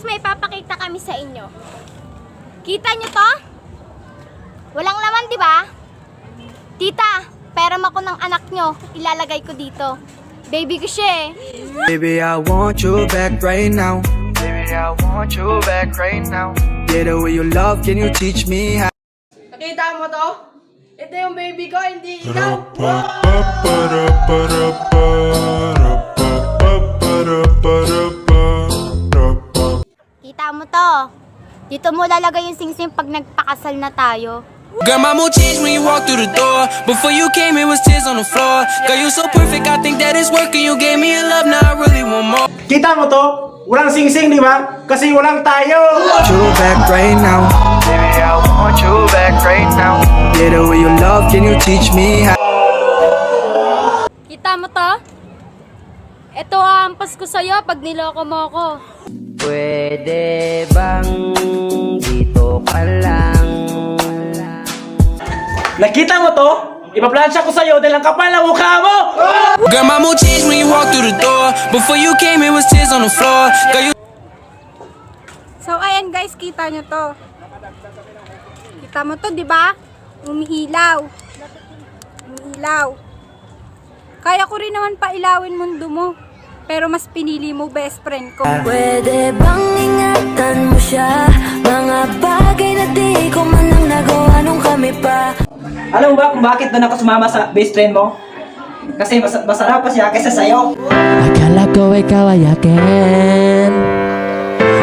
Guys, may ipapakita kami sa inyo. Kita nyo to? Walang laman, di ba? Tita, pera ako ng anak nyo. Ilalagay ko dito. Baby ko siya eh. Baby, I want you back right now. Baby, I want you back right now. Yeah, the way you love, can you teach me how? Nakita mo to? Ito yung baby ko, hindi ikaw. Pa para para pa para para para pa. Kita mo to. Dito mo lalagay yung singsing pag nagpakasal na tayo. Girl, my mood changed when you walked through the door. Before you came, it was tears on the floor. Girl, you so perfect, I think that it's working. You gave me a love, now I really want more. Kita mo to? Walang singsing, di ba? Kasi walang tayo! You back right now. Baby, I want you back right now. Yeah, the way you love, can you teach me how? Kita mo to? Ito ang hampas ko sa'yo pag niloko mo ako. Pwede bang dito ka lang? Nakita mo to? Ipaplansya ko sa'yo dahil ang kapal ng mukha mo! Girl, my mood changed when you walked through the door. Before you came, it was tears on the floor. Girl, you So, ayan guys, kita nyo to. Kita mo to, di ba? Umihilaw. Umihilaw. Kaya ko rin naman pailawin mundo mo. Pero mas pinili mo best friend ko. Pwede bang ingatan mo siya? Mga bagay na di ko man lang nagawa nung kami pa. Alam mo ba kung bakit doon ako sumama sa best friend mo? Kasi mas masarap pa siya kaysa sa'yo. Akala ko ikaw ay akin.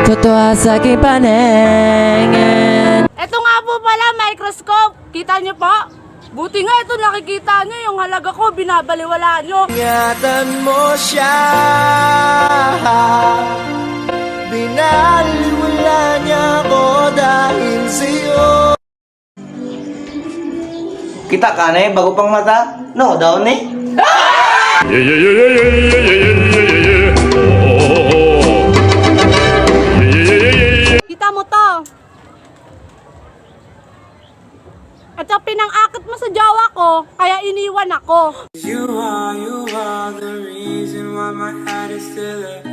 Totoo sa aking paningin. Ito nga po pala, microscope. Kita niyo po? Buti nga ito nakikita niyo, yung halaga ko, binabaliwala niyo. Ingatan mo siya. Binaliwala niya ako dahil sa'yo. Kita ka na eh, bago pang mata. No, daw ni. Yeah. Oh. Yeah. Kita mo to. Ito pinang-akit mo sa jowa ko, kaya iniwan ako. You are the reason why my heart is still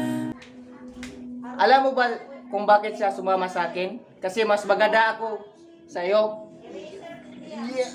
Alam mo ba kung bakit siya sumama sa akin? Kasi mas maganda ako sa iyo. Yeah.